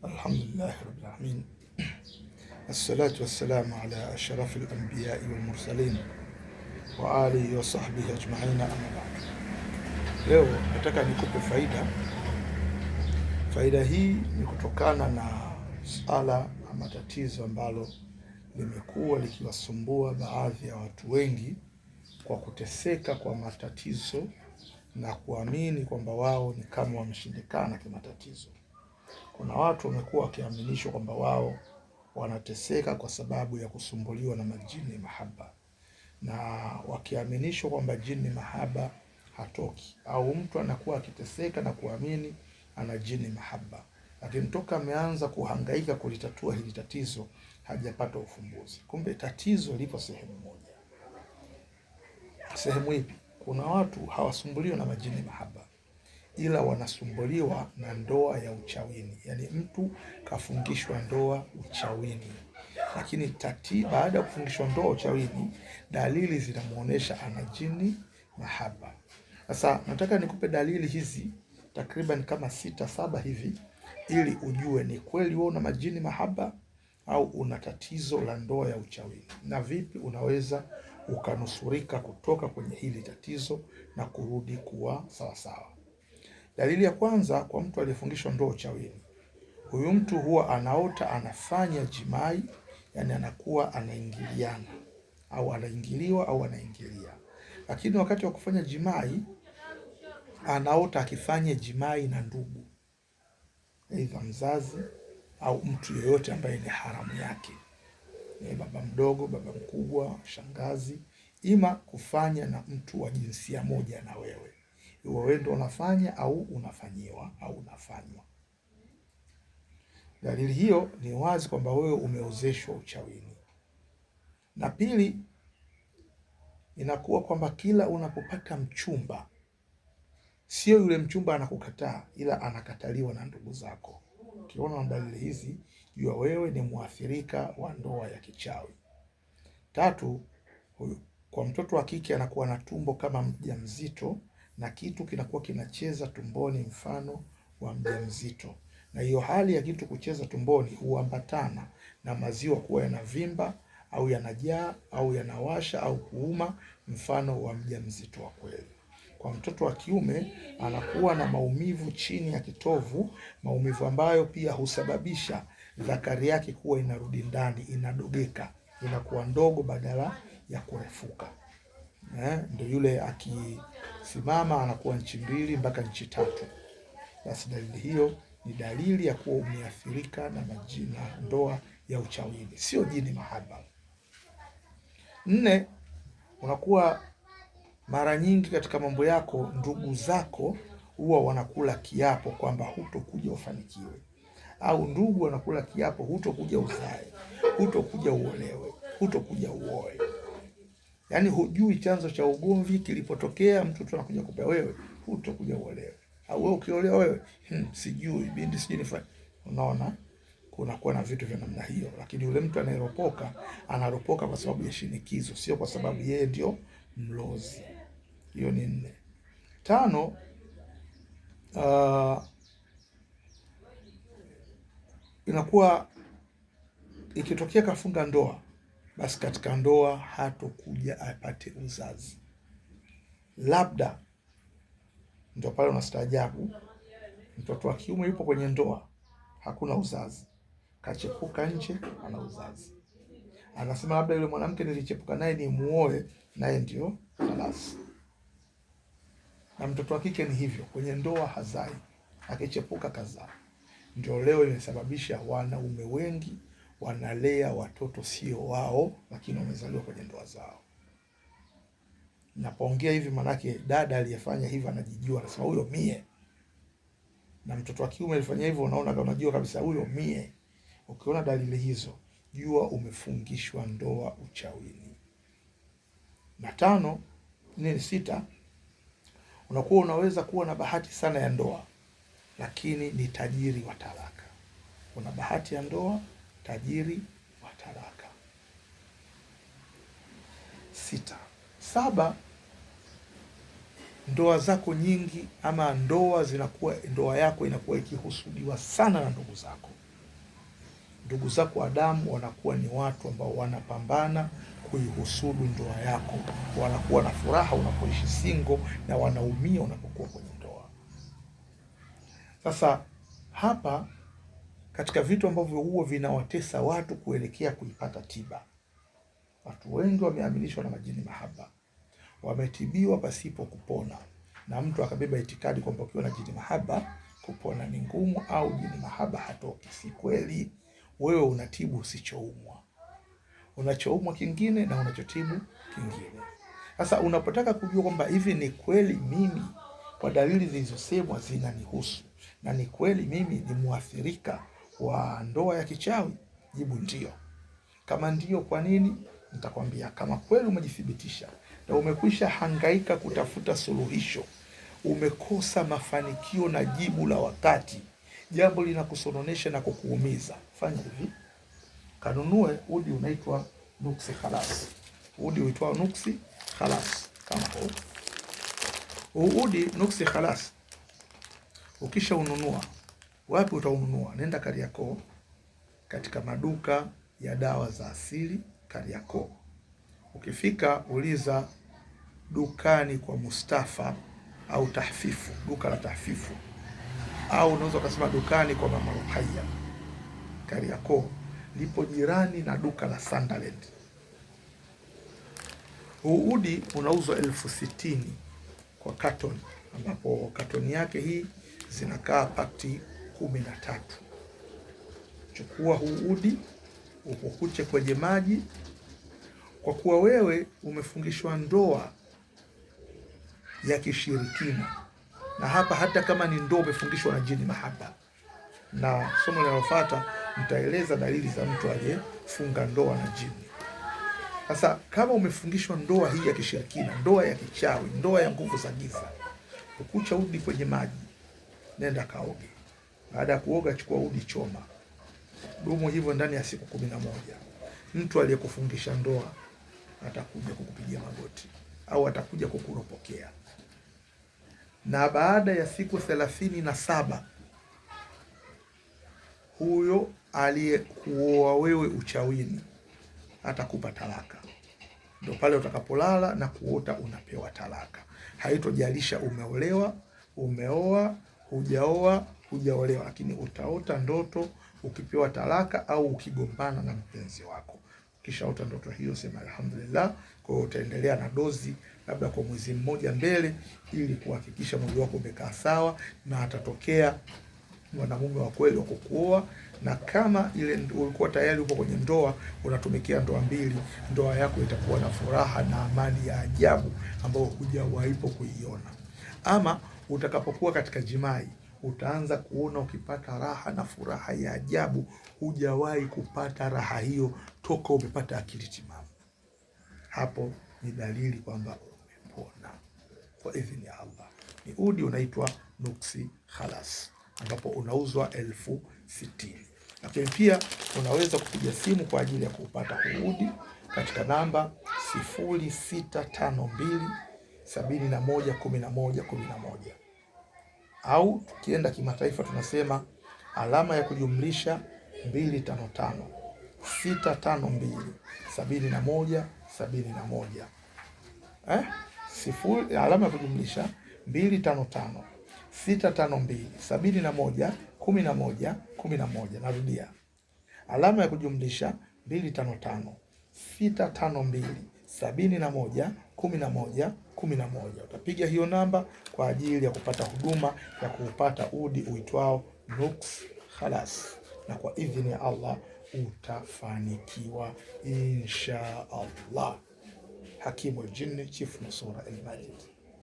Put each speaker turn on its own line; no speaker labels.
Alhamdulillahi rabbil alamin, assalatu wassalamu ala ashrafil anbiyai wal mursalin wa alihi wa sahbihi ajmaina, amma ba'd. Leo nataka nikupe faida. Faida hii ni kutokana na sala ama tatizo ambalo limekuwa likiwasumbua baadhi ya watu wengi kwa kuteseka kwa matatizo na kuamini kwamba wao ni kama wameshindikana kimatatizo. Kuna watu wamekuwa wakiaminishwa kwamba wao wanateseka kwa sababu ya kusumbuliwa na majini mahaba, na wakiaminishwa kwamba jini mahaba hatoki, au mtu anakuwa akiteseka na kuamini ana jini mahaba, lakini toka ameanza kuhangaika kulitatua hili tatizo hajapata ufumbuzi. Kumbe tatizo lipo sehemu moja. Sehemu ipi? Kuna watu hawasumbuliwi na majini mahaba ila wanasumbuliwa na ndoa ya uchawini, yaani mtu kafungishwa ndoa uchawini, lakini baada ya kufungishwa ndoa uchawini, dalili zinamuonesha ana jini mahaba. Sasa nataka nikupe dalili hizi takriban kama sita saba hivi, ili ujue ni kweli wewe una majini mahaba au una tatizo la ndoa ya uchawini, na vipi unaweza ukanusurika kutoka kwenye hili tatizo na kurudi kuwa sawasawa. Dalili ya kwanza kwa mtu aliyefungishwa ndoa uchawini, huyu mtu huwa anaota anafanya jimai, yani anakuwa anaingiliana au anaingiliwa au anaingilia, lakini wakati wa kufanya jimai anaota akifanya jimai na ndugu, aidha mzazi au mtu yeyote ambaye ni haramu yake, baba mdogo, baba mkubwa, shangazi, ima kufanya na mtu wa jinsia moja na wewe, iwe wewe ndo unafanya au unafanyiwa au unafanywa. Dalili hiyo ni wazi kwamba wewe umeozeshwa uchawini. Na pili, inakuwa kwamba kila unapopata mchumba, sio yule mchumba anakukataa, ila anakataliwa na ndugu zako. Ukiona dalili hizi, jua wewe ni mwathirika wa ndoa ya kichawi. Tatu, kwa mtoto wa kike anakuwa na tumbo kama mjamzito na kitu kinakuwa kinacheza tumboni mfano wa mjamzito, na hiyo hali ya kitu kucheza tumboni huambatana na maziwa kuwa yanavimba au yanajaa au yanawasha au kuuma mfano wa mjamzito wa kweli. Kwa mtoto wa kiume anakuwa na maumivu chini ya kitovu, maumivu ambayo pia husababisha dhakari yake kuwa inarudi ndani, inadogeka, inakuwa ndogo badala ya kurefuka. Ndio yule akisimama anakuwa nchi mbili mpaka nchi tatu. Basi dalili hiyo ni dalili ya kuwa umeathirika na majina ndoa ya uchawini, sio jini mahaba. Nne, unakuwa mara nyingi katika mambo yako, ndugu zako huwa wanakula kiapo kwamba hutokuja ufanikiwe, au ndugu wanakula kiapo hutokuja uzae, hutokuja uolewe, hutokuja uoe. Yaani hujui chanzo cha ugomvi kilipotokea, mtu tu anakuja kupea wewe, hutokuja uolewe, au wewe ukiolewa wewe, sijui binti, sijui nifanye. Unaona, kunakuwa na vitu vya namna hiyo, lakini yule mtu anayeropoka anaropoka kwa sababu ya shinikizo, sio kwa sababu yeye ndio mlozi. Hiyo ni nne. Tano, inakuwa ikitokea kafunga ndoa, basi katika ndoa hatokuja apate uzazi. Labda ndio pale unastaajabu, mtoto wa kiume yupo kwenye ndoa, hakuna uzazi, kachepuka nje, ana uzazi. Anasema labda yule mwanamke nilichepuka naye ni muoe, naye ndio halasi. Na mtoto wa kike ni hivyo, kwenye ndoa hazai, akichepuka kazaa. Ndio leo imesababisha wanaume wengi wanalea watoto sio wao, lakini wamezaliwa kwenye ndoa zao. Napoongea hivi, manake dada aliyefanya hivyo anajijua, anasema huyo mie, na mtoto wa kiume alifanya hivyo, unaona, unajua kabisa huyo mie. Ukiona dalili hizo, jua umefungishwa ndoa uchawini. Na tano nini, sita, unakuwa unaweza kuwa na bahati sana ya ndoa, lakini ni tajiri wa talaka. Una bahati ya ndoa, tajiri wa talaka. Sita. Saba, ndoa zako nyingi ama ndoa zinakuwa, ndoa yako inakuwa ikihusudiwa sana na ndugu zako. Ndugu zako wa damu wanakuwa ni watu ambao wanapambana kuihusudu ndoa yako, wanakuwa na furaha unapoishi single na wanaumia unapokuwa kwenye ndoa. Sasa hapa katika vitu ambavyo huwa vinawatesa watu kuelekea kuipata tiba, watu wengi wameaminishwa na majini mahaba, wametibiwa pasipo kupona, na mtu akabeba itikadi kwamba ukiwa na jini mahaba kupona ni ngumu, au jini mahaba hatoki. Si kweli. Wewe unatibu usichoumwa, unachoumwa kingine na unachotibu kingine. Sasa unapotaka kujua kwamba hivi ni kweli mimi kwa dalili zilizosemwa zinanihusu na ni kweli mimi ni mwathirika wa ndoa ya kichawi, jibu ndio. Kama ndio, kwa nini? Nitakwambia kama kweli umejithibitisha na umekwisha hangaika kutafuta suluhisho, umekosa mafanikio na jibu la wakati, jambo linakusononesha na kukuumiza, fanya hivi: kanunue udi unaitwa Nuksi Khalas, udi uitwao Nuksi Khalas, kama huu huu udi Nuksi Khalas. Ukisha ununua, wapi utaununua? Nenda Kariakoo, katika maduka ya dawa za asili Kariakoo. Ukifika uliza dukani kwa Mustafa au Tahfifu, duka la Tahfifu, au unaweza ukasema dukani kwa Mama Ruqayya Kariakoo, lipo jirani na duka la Sunderland. Huu udi unauzwa 60,000 kwa katoni, ambapo katoni yake hii zinakaa pakti 13. Chukua huu udi upukuche kwenye maji. Kwa kuwa wewe umefungishwa ndoa ya kishirikina, na hapa hata kama ni ndoa umefungishwa na jini mahaba, na somo linalofuata nitaeleza dalili za mtu aliyefunga ndoa na jini. Sasa kama umefungishwa ndoa hii ya kishirikina, ndoa ya kichawi, ndoa ya nguvu za giza, ukucha udi kwenye maji, nenda kaoge. Baada ya kuoga, chukua udi, choma, dumu hivyo ndani ya siku 11. Mtu aliyekufungisha ndoa atakuja kukupigia magoti au atakuja kukuropokea. Na baada ya siku 37 huyo aliyekuoa wewe uchawini atakupa talaka. Ndio pale utakapolala na kuota unapewa talaka. Haitojalisha umeolewa, umeoa, hujaoa, hujaolewa, lakini utaota ndoto ukipewa talaka au ukigombana na mpenzi wako. Kishaota ndoto hiyo, sema alhamdulillah. Kwa hiyo utaendelea na dozi labda kwa mwezi mmoja mbele, ili kuhakikisha mwili wako umekaa sawa, na atatokea mwanamume wa kweli wa kukuoa. Na kama ile ulikuwa tayari upo kwenye ndoa, unatumikia ndoa mbili, ndoa yako itakuwa na furaha na amani ya ajabu ambayo hujawahipo kuiona. Ama utakapokuwa katika jimai, utaanza kuona ukipata raha na furaha ya ajabu, hujawahi kupata raha hiyo toka umepata akili timamu. Hapo ni dalili kwamba umepona kwa idhini ya Allah. Ni udi unaitwa Nuksi Khalas, ambapo unauzwa 60,000. Lakini pia unaweza kupiga simu kwa ajili ya kuupata huu udi katika namba 0652 71 11 11, au tukienda kimataifa tunasema alama ya kujumlisha 255 652 71 71. Sifuri, alama ya kujumlisha 255 652 71 11 11. Narudia, alama ya kujumlisha 255 652 71 11 11. Utapiga hiyo namba kwa ajili ya kupata huduma ya kuupata udi uitwao Nuks Khalas, na kwa idhini ya Allah utafanikiwa insha Allah. Hakimu Aljinni, Chief Nusura El Majid.